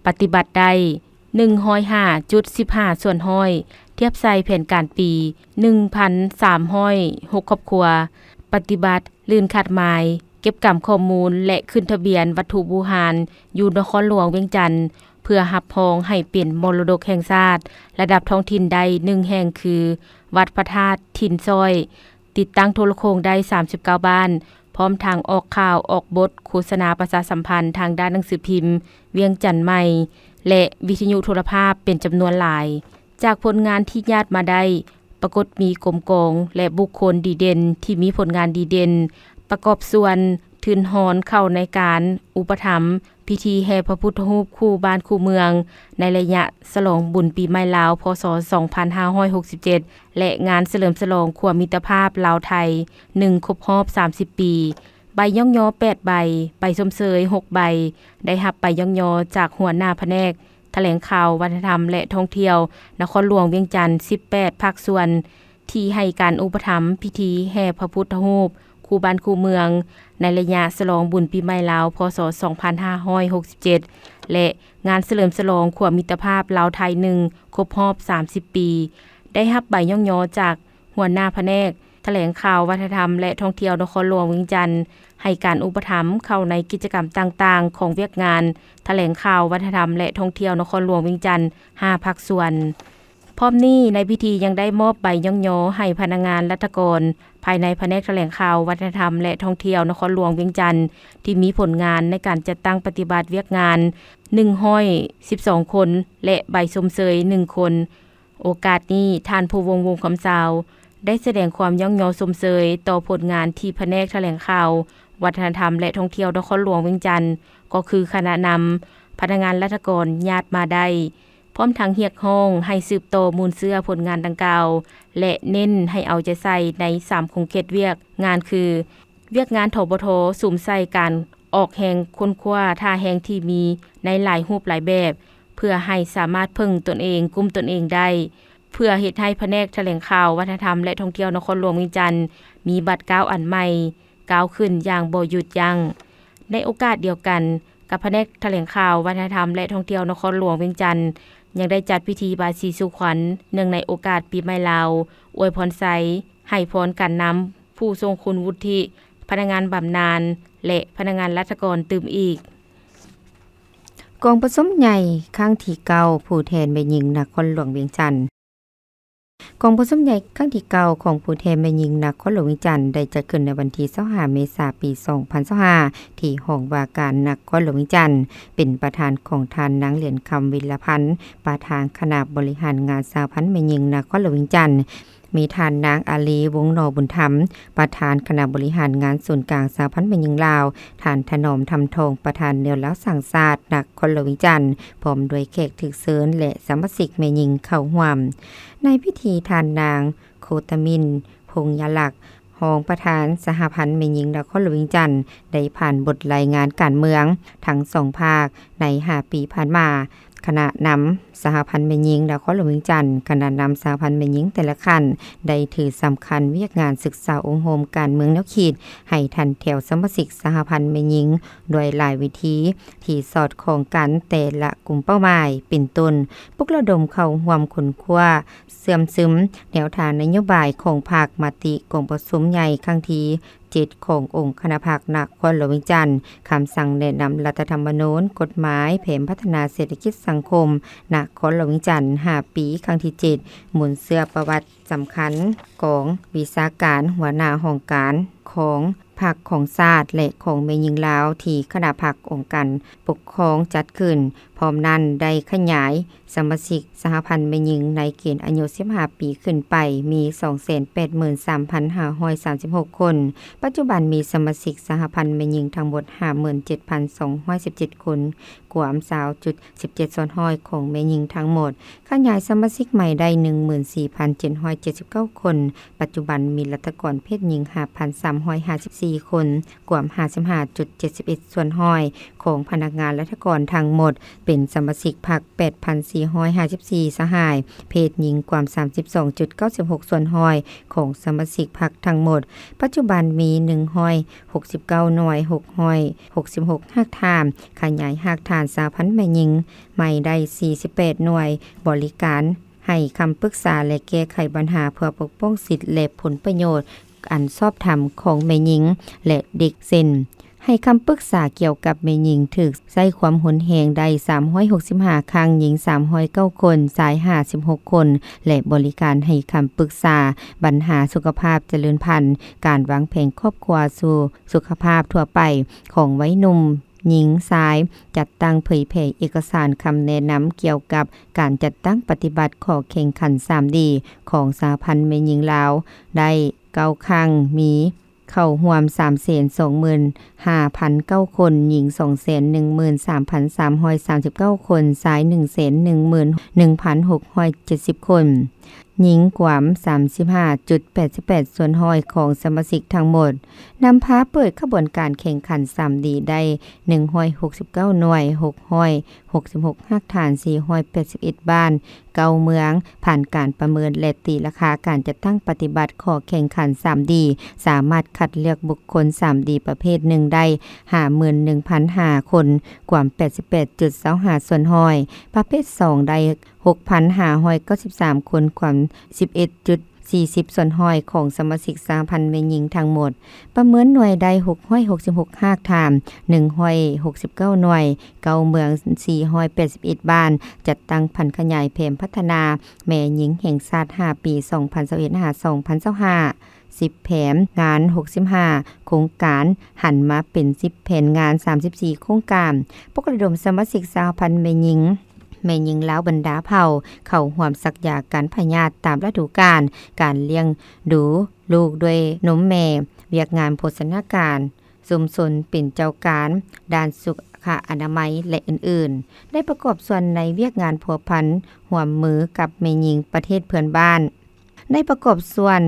ປະຕິບັດໄດ້ ໜຶ່ງຮ້ອຍຫ້າຈຸດສິບຫ້າສ່ວນຮ້ອຍ, ທຽບໃສ່ແຜນການປີ ໜຶ່ງພັນສາມຮ້ອຍຫົກຄອບຄົວ, ປະຕິບັດ ລື່ນຄາດໝາຍ, ເກັບກຳຂໍ້ມູນ ແລະ ຂຶ້ນທະບຽນວັດຖຸບູຮານຢູ່ນະຄອນຫຼວງວຽງຈັນ ເພື່ອຮັບຮອງໃຫ້ເປັນມໍລະດົກແຫ່ງຊາດລະດັບທ້ອງຖິ່ນໄດ້ໜຶ່ງແຫ່ງ ຄື ວັດພະທາດຖິ່ນຊ້ອຍ, ຕິດຕັ້ງໂທລະໂຄ່ງໄດ້ສາມສິບເກົ້າບ້ານ, ພ້ອມທັງອອກຂ່າວ, ອອກບົດໂຄສະນາປະຊາສຳພັນທາງດ້ານໜັງສືພິມວຽງຈັນໃໝ່ ແລະ ວິທະຍຸໂທລະພາບເປັນຈຳນວນຫຼາຍ. ຈາກຜົນງານທີ່ຍາດມາໄດ້ ປາກົດມີກົມກອງ ແລະ ບຸກຄົນດີເດັ່ນທີ່ມີຜົນງານດີເດັ່ນ ປະກອບສ່ວນທຶນຮອນເຂົ້າໃນການອຸປະຖຳພິທີແຫ່ພະພຸດທະຮູບຄູ່ບ້ານຄູ່ເມືອງ ໃນໄລຍະສະຫຼອງບຸນປີໃໝ່ລາວ ພ.ສ. ສອງພັນຫ້າຮ້ອຍຫົກສິບເຈັດ ແລະ ງານສະເຫຼີມສະຫຼອງຂົວມິດຕະພາບລາວ-ໄທ ໜຶ່ງ ຄົບຮອບສາມສິບປີ, ໃບຍ້ອງຍໍແປດໃບ, ໃບຊົມເຊີຍຫົກໃບ, ໄດ້ຮັບໃບຍ້ອງຍໍຈາກຫົວໜ້າພະແນກ ຖະແຫຼງຂ່າວ, ວັດທະນະທຳ ແລະ ທ່ອງທ່ຽວນະຄອນຫຼວງວຽງຈັນ ສິບແປດພາກສ່ວນ ທີ່ໃຫ້ການອຸປະຖຳພິທີແຫ່ພະພຸດທະຮູບຄູ່ບ້ານຄູ່ເມືອງ ໃນໄລຍະສະຫຼອງບຸນປີໃໝ່ລາວ ພ.ສ. ສອງພັນຫ້າຮ້ອຍຫົກສິບເຈັດ ແລະ ງານສະເຫຼີມສະຫຼອງຂົວມິດຕະພາບລາວ-ໄທ ໜຶ່ງ ຄົບຮອບສາມສິບປີ ໄດ້ຮັບໃບຍ້ອງຍໍຈາກ ຫົວໜ້າພະແນກຖະແຫຼງຂ່າວ, ວັດທະນະທຳ ແລະ ທ່ອງທ່ຽວນະຄອນຫຼວງວຽງຈັນ ໃຫ້ການອຸປະຖຳເຂົ້າໃນກິດຈະກຳຕ່າງໆຂອງວຽກງານຖະແຫຼງຂ່າວ, ວັດທະນະທຳ ແລະ ທ່ອງທ່ຽວນະຄອນຫຼວງວຽງຈັນ ຫ້າພາກສ່ວນ. ພ້ອມນີ້ໃນພິທີຍັງໄດ້ມອບໃບຍ້ອງຍໍໃຫ້ພະນັກງານລັດຖະກອນພາຍໃນພະແນກຖະແຫຼງຂ່າວ, ວັດທະນະທຳ ແລະ ທ່ອງທ່ຽວນະຄອນຫຼວງວຽງຈັນ ທີ່ມີຜົນງານໃນການຈັດຕັ້ງປະຕິບັດວຽກງານ ໜຶ່ງຮ້ອຍສິບສອງຄົນ ແລະ ໃບຊົມເຊີຍ ໜຶ່ງຄົນ. ໂອກາດນີ້ ທ່ານ ພູວົງ ວົງຄຳຊາວ ໄດ້ສະແດງຄວາມຍ້ອງຍໍຊົມເຊີຍຕໍ່ຜົນງານທີ່ພະແນກຖະແຫຼງຂ່າວ, ວັດທະນະທຳ ແລະ ທ່ອງທ່ຽວນະຄອນຫຼວງວຽງຈັນ ກໍຄືຄະນະນຳພະນັກງານລັດຖະກອນຍາດມາໄດ້, ພ້ອມທັງຮຽກຮ້ອງໃຫ້ສືບຕໍ່ມູນເຊື້ອຜົນງານດັ່ງກ່າວ ແລະ ເນັ້ນໃຫ້ເອົາໃຈໃສ່ໃນສາມຂົງເຂດວຽກງານຄື ວຽກງານ ທບທ ສຸມໃສ່ການອອກແຮງຄົ້ນຄວ້າທ່າແຮງທີ່ມີໃນຫຼາຍຮູບຫຼາຍແບບ ເພື່ອໃຫ້ສາມາດເພິ່ງຕົນເອງ, ກຸ້ມຕົນເອງໄດ້, ເພື່ອເຮັດໃຫ້ພະແນກຖະແຫຼງຂ່າວ, ວັດທະນະທຳ ແລະ ທ່ອງທ່ຽວນະຄອນຫຼວງວຽງຈັນ ມີບາດກ້າວອັນໃໝ່ ກ້າວຂຶ້ນຢ່າງບໍ່ຢຸດຢັ້ງ. ໃນໂອກາດດຽວກັນກັບພະແນກຖະແຫຼງຂ່າວ, ວັດທະນະທຳ ແລະ ທ່ອງທ່ຽວນະຄອນຫຼວງວຽງຈັນ ຍັງໄດ້ຈັດພິທີບາສີສູ່ຂວັນ ເນື່ອງໃນໂອກາດປີໃໝ່ລາວ, ອວຍພອນໄຊ, ໃຫ້ພອນການນຳ, ຜູ້ຊົງຄຸນວຸດທິ, ພະນັກງານບຳນານ ແລະ ພະນັກງານລັດຖະກອນຕື່ມອີກ. ກອງປະຊຸມໃຫຍ່ຄັ້ງທີເກົ້າ ຜູ້ແທນແມ່ຍິງນະຄອນຫຼວງວຽງຈັນ. ກອງປະຊຸມໃຫຍ່ຄັ້ງທີເກົ້າຂອງຜູ້ແທນແມ່ຍິງນະຄອນຫຼວງວຽງຈັນ ໄດ້ຈັດຂຶ້ນໃນວັນທີຊາວຫ້າ ເມສາ ປີສອງພັນຊາວຫ້າ ທີ່ຫ້ອງວ່າການນະຄອນຫຼວງວຽງຈັນ, ເປັນປະທານຂອງທ່ານນາງ ຫຼຽນຄຳ ວິລະພັນ ປະທານຄະນະບໍລິຫານງານສະຫະພັນແມ່ຍິງນະຄອນຫຼວງວຽງຈັນ, ມີທ່ານນາງ ອາລີ ວົງໜໍບຸນທຳ ປະທານຄະນະບໍລິຫານງານສູນກາງສະຫະພັນແມ່ຍິງລາວ, ທ່ານ ຖະໜອມ ທຳທອງ ປະທານແນວລາວສ້າງຊາດນະຄອນຫຼວງວຽງຈັນ, ພ້ອມດ້ວຍແຂກຖືກເຊີນ ແລະ ສະມາຊິກແມ່ຍິງເຂົ້າຮ່ວມ. ໃນພິທີ ທ່ານນາງ ໂຄຕະມິນ ພົງຍະລັກ ຮອງປະທານສະຫະພັນແມ່ຍິງນະຄອນຫຼວງວຽງຈັນ ໄດ້ຜ່ານບົດລາຍງານການເມືອງທັງສອງພາກໃນຫ້າປີຜ່ານມາ, ຄະນະນຳສະຫະພັນແມ່ຍິງນະຄອນຫຼວງວຽງຈັນ, ຄະນະນຳສະຫະພັນແມ່ຍິງແຕ່ລະຂັ້ນ ໄດ້ຖືສຳຄັນວຽກງານສຶກສາອົບຮົມການເມືອງແນວຄິດ ໃຫ້ທັນແຖວສະມາຊິກສະຫະພັນແມ່ຍິງ ດ້ວຍຫຼາຍເວທີທີ່ສອດຄ່ອງກັນແຕ່ລະກຸ່ມເປົ້າໝາຍ ເປັນຕົ້ນ ປຸກລະດົມເຂົ້າຮ່ວມຄົ້ນຄວ້າ ເຊື່ອມຊຶມແນວທາງນະໂຍບາຍຂອງພັກ, ມະຕິກອງປະຊຸມໃຫຍ່ຄັ້ງທີ ເຈັດ ຂອງອົງຄະນະພັກນະຄອນຫຼວງວຽງຈັນ, ຄຳສັ່ງແນະນຳລັດຖະທຳມະນູນ, ກົດໝາຍແຜນພັດທະນາເສດຖະກິດສັງຄົມນະຄອນຫຼວງວຽງຈັນ ຫ້າປີ ຄັ້ງທີເຈັດ, ມູນເຊື້ອປະຫວັດສຳຄັນ, ກອງວິຊາການ, ຫົວໜ້າຫ້ອງການຂອງພັກຂອງຊາດ ແລະ ຂອງແມ່ຍິງລາວ ທີ່ຄະນະພັກອົງການປົກຄອງຈັດຂຶ້ນ. ພ້ອມນັ້ນໄດ້ຂະຫຍາຍສະມາຊິກສະຫະພັນແມ່ຍິງໃນເກນອາຍຸສິບຫ້າປີຂຶ້ນໄປ ມີສອງແສນແປດໝື່ນສາມພັນຫ້າຮ້ອຍສາມສິບຫົກຄົນ. ປັດຈຸບັນມີສະມາຊິກສະຫະພັນແມ່ຍິງທັງໝົດຫ້າໝື່ນເຈັດພັນສອງຮ້ອຍສິບເຈັດຄົນ, ກວມຊາວຈຸດສິບເຈັດສ່ວນຮ້ອຍຂອງແມ່ຍິງທັງໝົດ. ຂະຫຍາຍສະມາຊິກໃໝ່ໄດ້ໜຶ່ງໝື່ນສີ່ພັນເຈັດຮ້ອຍເຈັດສິບເກົ້າຄົນ. ປັດຈຸບັນມີລັດຖະກອນເພດຍິງຫ້າພັນສາມຮ້ອຍຫ້າສິບສີ່ຄົນ, ກວມຫ້າສິບຫ້າຈຸດເຈັດສິບເອັດສ່ວນຮ້ອຍຂອງພະນັກງານລັດຖະກອນທັງໝົດ, ເປັນສະມາຊິກພັກແປດພັນສີ່ຮ້ອຍຫ້າສິບສີ່ສະຫາຍ, ເພດຍິງກວາມສາມສິບສອງຈຸດເກົ້າສິບຫົກສ່ວນຮ້ອຍຂອງສະມາຊິກພັກທັງໝົດ. ປັດຈຸບັນມີໜຶ່ງຮ້ອຍຫົກສິບເກົ້າໜ່ວຍ, ຫົກຮ້ອຍຫົກສິບຫົກຮາກຖານ, ຂະຫຍາຍຮາກຖານສະຫະພັນແມ່ຍິງໃໝ່ໄດ້ສີ່ສິບແປດໜ່ວຍ, ບໍລິການໃຫ້ຄຳປຶກສາ ແລະ ແກ້ໄຂບັນຫາເພື່ອປົກປ້ອງສິດ ແລະ ຜົນປະໂຫຍດ ອັນຊອບທຳຂອງແມ່ຍິງ ແລະ ເດັກ ເຊັ່ນ ໃຫ້ຄຳປຶກສາກ່ຽວກັບແມ່ຍິງຖືກໃຊ້ຄວາມຮຸນແຮງໄດ້ສາມຮ້ອຍຫົກສິບຫ້າຄັ້ງ, ຍິງສາມຮ້ອຍເກົ້າຄົນ, ຊາຍຫ້າສິບຫົກຄົນ ແລະ ບໍລິການໃຫ້ຄຳປຶກສາບັນຫາສຸຂະພາບຈະເລີນພັນ, ການວາງແຜນຄອບຄົວສູ່ສຸຂະພາບທົ່ວໄປຂອງໄວໜຸ່ມຍິງຊາຍ, ຈັດຕັ້ງເຜີຍແຜ່ເອກະສານຄຳແນະນຳກ່ຽວກັບການຈັດຕັ້ງປະຕິບັດຂໍ້ແຂ່ງຂັນສາມດີຂອງສະຫະພັນແມ່ຍິງລາວໄດ້ເກົ້າຄັ້ງ, ມີ ເຂົ້າຮ່ວມສາມແສນສອງໝື່ນຫ້າພັນເກົ້າຄົນ, ຍິງສອງແສນໜຶ່ງໝື່ນສາມພັນສາມຮ້ອຍສາມສິບເກົ້າຄົນ, ຊາຍໜຶ່ງແສນໜຶ່ງໝື່ນໜຶ່ງພັນຫົກຮ້ອຍເຈັດສິບຄົນ, ຍິງກວາມສາມສິບຫ້າຈຸດແປດສິບແປດສ່ວນຮ້ອຍຂອງສະມາຊິກທັງໝົດ, ນຳພາເປີດຂະບວນການແຂ່ງຂັນສາມດີໄດ້ໜຶ່ງຮ້ອຍຫົກສິບເກົ້າໜ່ວຍ, ຫົກຮ້ອຍຫົກສິບຫົກຮາກຖານ, ສີ່ຮ້ອຍແປດສິບເອັດບ້ານ, ເກົ້າເມືອງ ຜ່ານການປະເມີນ ແລະ ຕີລາຄາການຈັດຕັ້ງປະຕິບັດຂໍ້ແຂ່ງຂັນສາມດີ, ສາມາດຄັດເລືອກບຸກຄົນສາມດີປະເພດໜຶ່ງໄດ້ຫ້າໝື່ນໜຶ່ງພັນຫ້າຄົນ, ກວມແປດສິບແປດຈຸດຊາວຫ້າສ່ວນຮ້ອຍ, ປະເພດສອງໄດ້ຫົກພັນຫ້າຮ້ອຍເກົ້າສິບສາມຄົນ, ກວມສິບເອັດຈຸດສີ່ສິບສ່ວນຮ້ອຍຂອງສະມາຊິກສະຫະພັນແມ່ຍິງທັງໝົດ. ປະເມີນໜ່ວຍໄດ້ຫົກຮ້ອຍຫົກສິບຫົກຮາກຖານ, ໜຶ່ງຮ້ອຍຫົກສິບເກົ້າໜ່ວຍ, ເກົ້າເມືອງ, ສີ່ຮ້ອຍແປດສິບເອັດບ້ານ, ຈັດຕັ້ງຜັນຂະຫຍາຍແຜນພັດທະນາແມ່ຍິງແຫ່ງຊາດຫ້າປີ ສອງພັນຊາວເອັດ ຫາ ສອງພັນຊາວຫ້າ ສິບແຜນງານ ຫົກສິບຫ້າໂຄງການ, ຫັນມາເປັນສິບແຜນງານ ສາມສິບສີ່ໂຄງການ, ປຸກລະດົມສະມາຊິກສະຫະພັນແມ່ຍິງ, ແມ່ຍິງລາວບັນດາເຜົ່າ ເຂົ້າຮ່ວມສັກຢາກັນພະຍາດຕາມລະດູການ, ການລ້ຽງດູລູກດ້ວຍນົມແມ່, ວຽກງານໂພຊະນາການ, ຊຸມຊົນເປັນເຈົ້າການດ້ານສຸຂະອະນາໄມ ແລະ ອື່ນໆ, ໄດ້ປະກອບສ່ວນໃນວຽກງານພົວພັນຮ່ວມມືກັບແມ່ຍິງປະເທດເພື່ອນບ້ານ, ໄດ້ປະກອບສ່ວນ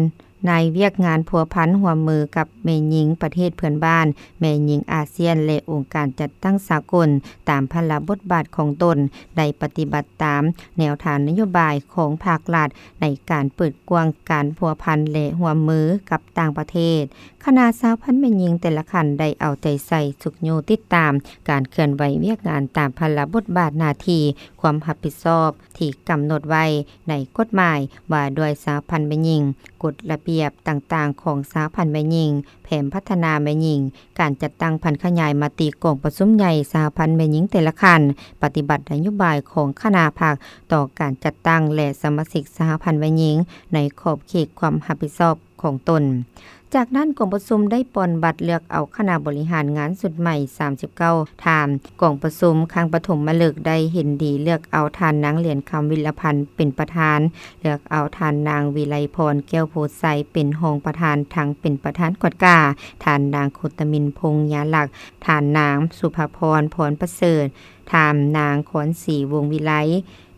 ໃນວຽກງານພົວພັນຮ່ວມມືກັບແມ່ຍິງປະເທດເພື່ອນບ້ານ, ແມ່ຍິງອາຊຽນ ແລະ ອົງການຈັດຕັ້ງສາກົນ ຕາມພາລະບົດບາດຂອງຕົນ, ໄດ້ປະຕິບັດຕາມແນວທາງນະໂຍບາຍຂອງພາກລັດໃນການເປີດກວ້າງການພົວພັນ ແລະ ຮ່ວມມືກັບຕ່າງປະເທດ. ຄະນະສະຫະພັນແມ່ຍິງແຕ່ລະຂັ້ນໄດ້ເອົາໃຈໃສ່ຊຸກຍູ້ຕິດຕາມການເຄື່ອນໄຫວວຽກງານຕາມພາລະບົດບາດໜ້າທີ່, ຄວາມຮັບຜິດຊອບທີ່ກຳນົດໄວ້ໃນກົດໝາຍວ່າດ້ວຍສະຫະພັນແມ່ຍິງ, ກົດລະບຽບຕ່າງໆຂອງສະຫະພັນແມ່ຍິງ, ແຜນພັດທະນາແມ່ຍິງ, ການຈັດຕັ້ງຜັນຂະຫຍາຍມະຕິກອງປະຊຸມໃຫຍ່ສະຫະພັນແມ່ຍິງແຕ່ລະຂັ້ນ, ປະຕິບັດນະໂຍບາຍຂອງຄະນະພັກຕໍ່ການຈັດຕັ້ງ ແລະ ສະມາຊິກສະຫະພັນແມ່ຍິງໃນຂອບເຂດຄວາມຮັບຜິດຊອບ ຂອງຕົນ. ຈາກນັ້ນ ກອງປະຊຸມໄດ້ປ່ອນບັດເລືອກເອົາຄະນະບໍລິຫານງານຊຸດໃໝ່ ສາມສິບເກົ້າທ່ານ. ກອງປະຊຸມຄັ້ງປະຖົມມະລຶກໄດ້ເຫັນດີເລືອກເອົາທ່ານນາງ ຫຼຽນຄຳ ວິລະພັນ ເປັນປະທານ, ເລືອກເອົາທ່ານນາງ ວິໄລພອນ ແກ້ວໂພໄຊ ເປັນຮອງປະທານ ທັງເປັນປະທານກວດກາ, ທ່ານນາງ ໂຄດຕະມິນ ພົງຍາລັກ, ທ່ານນາງ ສຸພາພອນ ພອນປະເສີດ, ທ່ານນາງ ຄອນສີ ວົງວິໄລ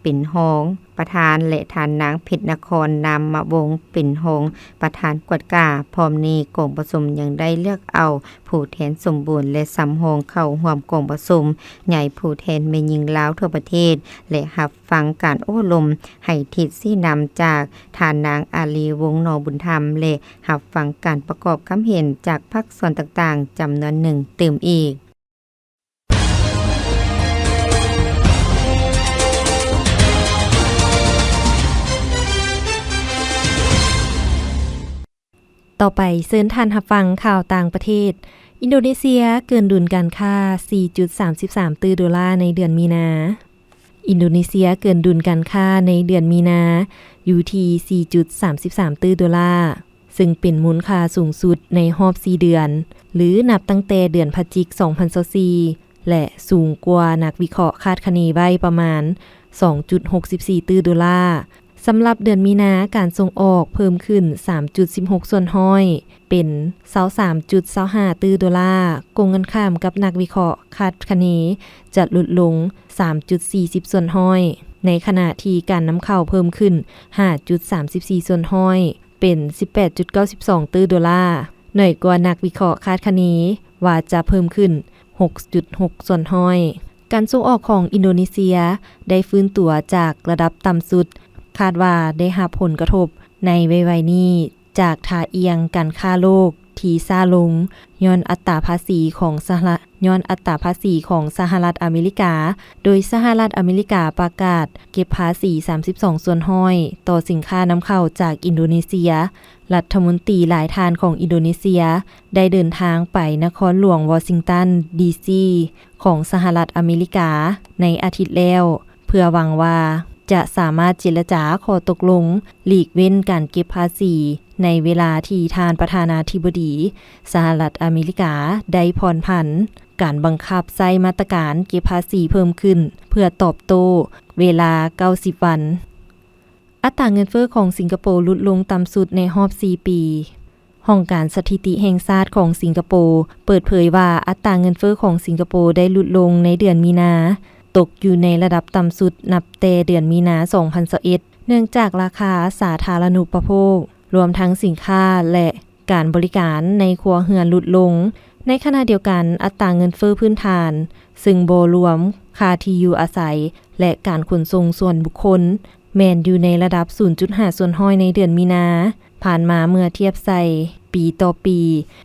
ເປັນຮອງປະທານ ແລະ ທ່ານນາງ ເພັດນະຄອນ ນາມມະວົງ ເປັນຮອງປະທານກວດກາ. ພ້ອມນີ້ ກອງປະຊຸມຍັງໄດ້ເລືອກເອົາຜູ້ແທນສົມບູນ ແລະ ສຳຮອງເຂົ້າຮ່ວມກອງປະຊຸມໃຫຍ່ຜູ້ແທນແມ່ຍິງລາວທົ່ວປະເທດ ແລະ ຮັບຟັງການໂອ້ລົມໃຫ້ທິດຊີ້ນຳຈາກທ່ານນາງ ອາລີ ວົງໜໍບຸນທຳ ແລະ ຮັບຟັງການປະກອບຄຳເຫັນຈາກພາກສ່ວນຕ່າງໆຈຳນວນໜຶ່ງຕື່ມອີກ. ກ ຕໍ່ໄປເຊີນທ່ານຮັບຟັງຂ່າວຕ່າງປະເທດ. ອິນໂດເນເຊຍເກີນດຸນການຄ້າ ສີ່ຈຸດສາມສິບສາມຕື້ໂດລາໃນເດືອນມີນາ. ອິນໂດເນເຊຍເກີນດຸນການຄ້າໃນເດືອນມີນາຢູ່ທີ່ ສີ່ຈຸດສາມສິບສາມຕື້ໂດລາ, ເຊິ່ງເປັນມູນຄ່າສູງສຸດໃນຮອບສີ່ເດືອນ ຫຼື ນັບຕັ້ງແຕ່ເດືອນພະຈິກ ສອງພັນຊາວສີ່ ແລະ ສູງກວ່ານັກວິເຄາະຄາດຄະເນໄວ້ປະມານ ສອງຈຸດຫົກສິບສີ່ຕື້ໂດລາ. ສຳລັບເດືອນມີນາ, ການສົ່ງອອກເພີ່ມຂຶ້ນ ສາມຈຸດສິບຫົກສ່ວນຮ້ອຍ ເປັນ ຊາວສາມຈຸດຊາວຫ້າຕື້ໂດລາ, ກົງກັນຂ້າມກັບນັກວິເຄາະຄາດຄະເນຈະຫຼຸດລົງ ສາມຈຸດສີ່ສິບສ່ວນຮ້ອຍ ໃນຂະນະທີ່ການນຳເຂົ້າເພີ່ມຂຶ້ນ ຫ້າຈຸດສາມສິບສີ່ສ່ວນຮ້ອຍ ເປັນ ສິບແປດຈຸດເກົ້າສິບສອງຕື້ໂດລາ, ໜ້ອຍກວ່ານັກວິເຄາະຄາດຄະເນວ່າຈະເພີ່ມຂຶ້ນ ຫົກຈຸດຫົກສ່ວນຮ້ອຍ. ການສົ່ງອອກຂອງອິນໂດເນເຊຍໄດ້ຟື້ນຕົວຈາກລະດັບຕ່ຳສຸດ, ຄາດວ່າໄດ້ຮັບຜົນກະທົບໃນໄວໆນີ້ຈາກທ່າອ່ຽງການຄ້າໂລກທີ່ຊ້າລົງ ຍ້ອນອັດຕາພາສີຂອງສະຫະລັດ ຍ້ອນອັດຕາພາສີຂອງສະຫະລັດອາເມລິກາ, ໂດຍສະຫະລັດອາເມລິກາປະກາດເກັບພາສີ ສາມສິບສອງສ່ວນຮ້ອຍ ຕໍ່ສິນຄ້ານຳເຂົ້າຈາກອິນໂດເນເຊຍ. ລັດຖະມົນຕີຫຼາຍທ່ານຂອງອິນໂດເນເຊຍໄດ້ເດີນທາງໄປນະຄອນຫຼວງວໍຊິງຕັນ ດີຊີ ຂອງສະຫະລັດອາເມລິກາໃນອາທິດແລ້ວ, ເພື່ອຫວັງວ່າຈະສາມາດເຈລະຈາຂໍ້ຕົກລົງຫຼີກເວັ້ນການເກັບພາສີ ໃນເວລາທີ່ທ່ານປະທານາທິບໍດີສະຫະລັດອາເມລິກາໄດ້ຜ່ອນຜັນການບັງຄັບໃຊ້ມາດຕະການເກັບພາສີເພີ່ມຂຶ້ນ ເພື່ອຕອບໂຕ້ເວລາເກົ້າສິບວັນ. ອັດຕາເງິນເຟີ້ຂອງສິງກະໂປຫຼຸດລົງຕ່ຳສຸດໃນຮອບສີ່ປີ. ຫ້ອງການສະຖິຕິແຫ່ງຊາດຂອງສິງກະໂປເປີດເຜີຍວ່າ ອັດຕາເງິນເຟີ້ຂອງສິງກະໂປໄດ້ຫຼຸດລົງໃນເດືອນມີນາ, ຕົກຢູ່ໃນລະດັບຕ່ຳສຸດນັບແຕ່ເດືອນມີນາ ສອງພັນຊາວເອັດ ເນື່ອງຈາກລາຄາສາທາລະນຸປະໂພກ, ລວມທັງສິນຄ້າ ແລະ ການບໍລິການໃນຄົວເຮືອນຫຼຸດລົງ. ໃນຂະນະດຽວກັນ, ອັດຕາເງິນເຟີ້ພື້ນຖານ, ເຊິ່ງບໍ່ລວມຄ່າທີ່ຢູ່ອາໄສ ແລະ ການຂົນສົ່ງສ່ວນບຸກຄົນ, ແມ່ນຢູ່ໃນລະດັບ ສູນຈຸດຫ້າສ່ວນຮ້ອຍ ໃນເດືອນມີນາຜ່ານມາ ເມື່ອທຽບໃສ່ປີຕໍ່ປີ,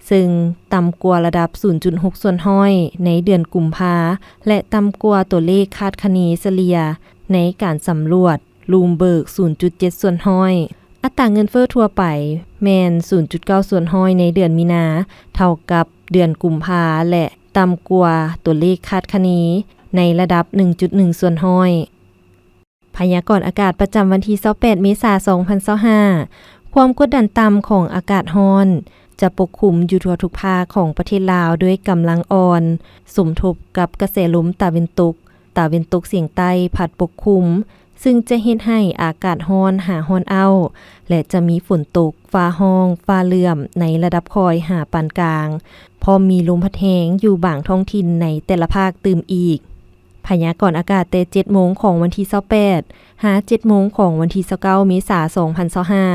ເຊິ່ງຕ່ຳກວ່າລະດັບ ສູນຈຸດຫົກສ່ວນຮ້ອຍ ໃນເດືອນກຸມພາ ແລະ ຕ່ຳກວ່າຕົວເລກຄາດຄະເນສະເລ່ຍໃນການສຳຫຼວດ Bloomberg ສູນຈຸດເຈັດສ່ວນຮ້ອຍ. ອັດຕາເງິນເຟີ້ທົ່ວໄປແມ່ນ ສູນຈຸດເກົ້າສ່ວນຮ້ອຍ ໃນເດືອນມີນາ, ເທົ່າກັບເດືອນກຸມພາ ແລະ ຕ່ຳກວ່າຕົວເລກຄາດຄະເນໃນລະດັບ ໜຶ່ງຈຸດໜຶ່ງສ່ວນຮ້ອຍ. ພະຍາກອນອາກາດປະຈຳວັນທີ ຊາວແປດ ເມສາ ສອງພັນຊາວຫ້າ. ຄວາມກົດດັນຕ່ຳຂອງອາກາດຮ້ອນຈະປົກຄຸມຢູ່ທົ່ວທຸກພາກຂອງປະເທດລາວດ້ວຍກຳລັງອ່ອນ, ສົມທົບກັບກະແສລົມຕາເວັນຕົກ, ຕາເວັນຕົກສຽງໃຕ້ພັດປົກຄຸມ, ຊຶ່ງຈະເຮັດໃຫ້ອາກາດຮ້ອນຫາຮ້ອນອ້າວ ແລະ ຈະມີຝົນຕົກ, ຟ້າຮ້ອງ, ຟ້າເຫຼື້ອມໃນລະດັບຄ່ອຍຫາປານກາງ, ພ້ອມມີລົມພັດແຮງຢູ່ບາງທ້ອງຖິ່ນໃນແຕ່ລະພາກຕື່ມອີກ. ພະຍາກອນອາກາດແຕ່ ເຈັດໂມງຂອງວັນທີ ຊາວແປດ ຫາ ເຈັດໂມງຂອງວັນທີ ຊາວເກົ້າ ເມສາ ສອງພັນຊາວຫ້າ.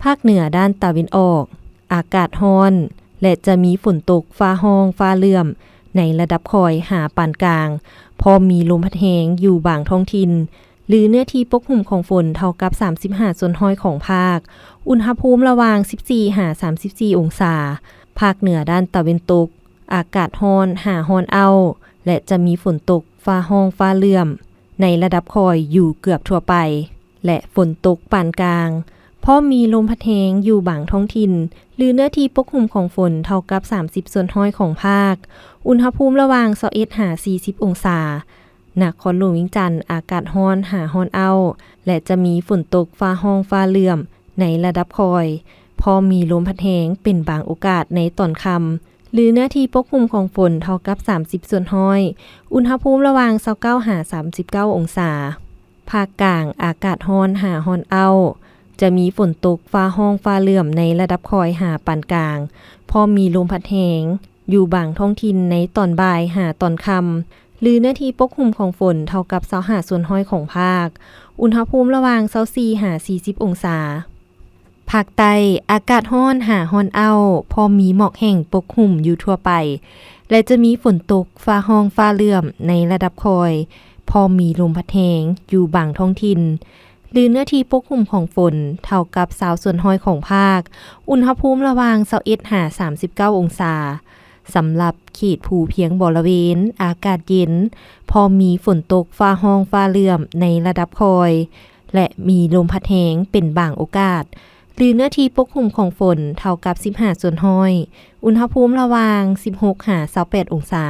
ພາກເໜືອດ້ານຕາເວັນອອກ, ອາກາດຮ້ອນ ແລະ ຈະມີຝົນຕົກ, ຟ້າຮ້ອງ, ຟ້າເຫຼື້ອມ ໃນລະດັບຄ່ອຍຫາປານກາງ, ພ້ອມມີລົມພັດແຮງຢູ່ບາງທ້ອງຖິ່ນ ຫຼື ເນື້ອທີ່ປົກຫຸ້ມຂອງຝົນເທົ່າກັບ ສາມສິບຫ້າສ່ວນຮ້ອຍຂອງພາກ, ອຸນຫະພູມລະຫວ່າງ ສິບສີ່ ຫາ ສາມສິບສີ່ ອົງສາ. ພາກເໜືອດ້ານຕາເວັນຕົກ, ອາກາດຮ້ອນຫາຮ້ອນອ້າວ ແລະ ຈະມີຝົນຕົກ, ຟ້າຮ້ອງ, ຟ້າເຫຼື້ອມ ໃນລະດັບຄ່ອຍຢູ່ເກືອບທົ່ວໄປ ແລະ ຝົນຕົກປານກາງ, ພ້ອມມີລົມພັດແຮງຢູ່ບາງທ້ອງຖິ່ນ ຫຼື ເນື້ອທີ່ປົກຫຸ້ມຂອງຝົນເທົ່າກັບ ສາມສິບສ່ວນຮ້ອຍຂອງພາກ, ອຸນຫະພູມລະຫວ່າງ ຊາວເອັດ ຫາ ສີ່ສິບ ອົງສາ. ນະຄອນຫຼວງວຽງຈັນ ອາກາດຮ້ອນຫາຮ້ອນອ້າວ ແລະ ຈະມີຝົນຕົກ, ຟ້າຮ້ອງ, ຟ້າເຫຼື້ອມ ໃນລະດັບຄ່ອຍ, ພ້ອມມີລົມພັດແຮງເປັນບາງໂອກາດໃນຕອນຄ່ຳ ຫຼື ເນື້ອທີ່ປົກຫຸ້ມຂອງຝົນເທົ່າກັບ ສາມສິບສ່ວນຮ້ອຍ, ອຸນຫະພູມລະຫວ່າງ ຊາວເກົ້າ ຫາ ສາມສິບເກົ້າ ອົງສາ. ພາກກາງ ອາກາດຮ້ອນຫາຮ້ອນອ້າວ, ຈະມີຝົນຕົກ, ຟ້າຮ້ອງ, ຟ້າເຫຼື້ອມ ໃນລະດັບຄ່ອຍຫາປານກາງ, ພ້ອມມີລົມພັດແຮງ ຢູ່ບາງທ້ອງຖິ່ນໃນຕອນບ່າຍຫາຕອນຄ່ຳ ຫຼື ເນື້ອທີ່ປົກຫຸ້ມຂອງຝົນເທົ່າກັບ ຊາວຫ້າສ່ວນຮ້ອຍຂອງພາກ, ອຸນຫະພູມລະຫວ່າງ ຊາວສີ່ ຫາ ສີ່ສິບ ອົງສາ. ພາກໃຕ້ ອາກາດຮ້ອນຫາຮ້ອນອ້າວ, ພ້ອມມີໝອກແຫ້ງປົກຫຸ້ມຢູ່ທົ່ວໄປ ແລະ ຈະມີຝົນຕົກ, ຟ້າຮ້ອງ, ຟ້າເຫຼື້ອມ ໃນລະດັບຄ່ອຍ, ພ້ອມມີລົມພັດແຮງຢູ່ບາງທ້ອງຖິ່ນ ຫຼື ເນື້ອທີ່ປົກຫຸ້ມຂອງຝົນເທົ່າກັບ ຊາວສ່ວນຮ້ອຍຂອງພາກ, ອຸນຫະພູມລະຫວ່າງ ຊາວເອັດ ຫາ ສາມສິບເກົ້າ ອົງສາ. ສຳລັບເຂດພູພຽງບໍລະເວນ ອາກາດເຢັນ, ພໍມີຝົນຕົກ, ຟ້າຮ້ອງ, ຟ້າເຫຼື້ອມ ໃນລະດັບຄ່ອຍ ແລະ ມີລົມພັດແຮງເປັນບາງໂອກາດ. ຫຼືເນື້ອທີ່ປົກຄຸມຂອງຝົນເທົ່າກັບສິບຫ້າສ່ວນຮ້ອຍ, ອຸນຫະພູມລະຫວ່າງສິບຫົກຫາຊາວແປດອົງສາ.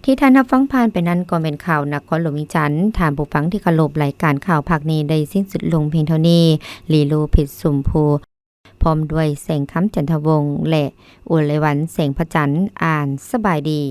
ທີ່ທ່ານຮັບຟັງຜ່ານໄປນັ້ນກໍແມ່ນຂ່າວນະຄອນຫຼວງວຽງຈັນ. ທ່ານຜູ້ຟັງທີ່ເຄົາລົບ, ລາຍການຂ່າວພາກນີ້ໄດ້ສິ້ນສຸດລົງພຽງເທົ່ານີ້. ລີໂລ ເພັດຊົມພູ ພ້ອມດ້ວຍແສງຄຳ ຈັນທະວົງ ແລະ ອຸໄລວັນ ແສງພະຈັນ ອ່ານ. ສະບາຍດີ.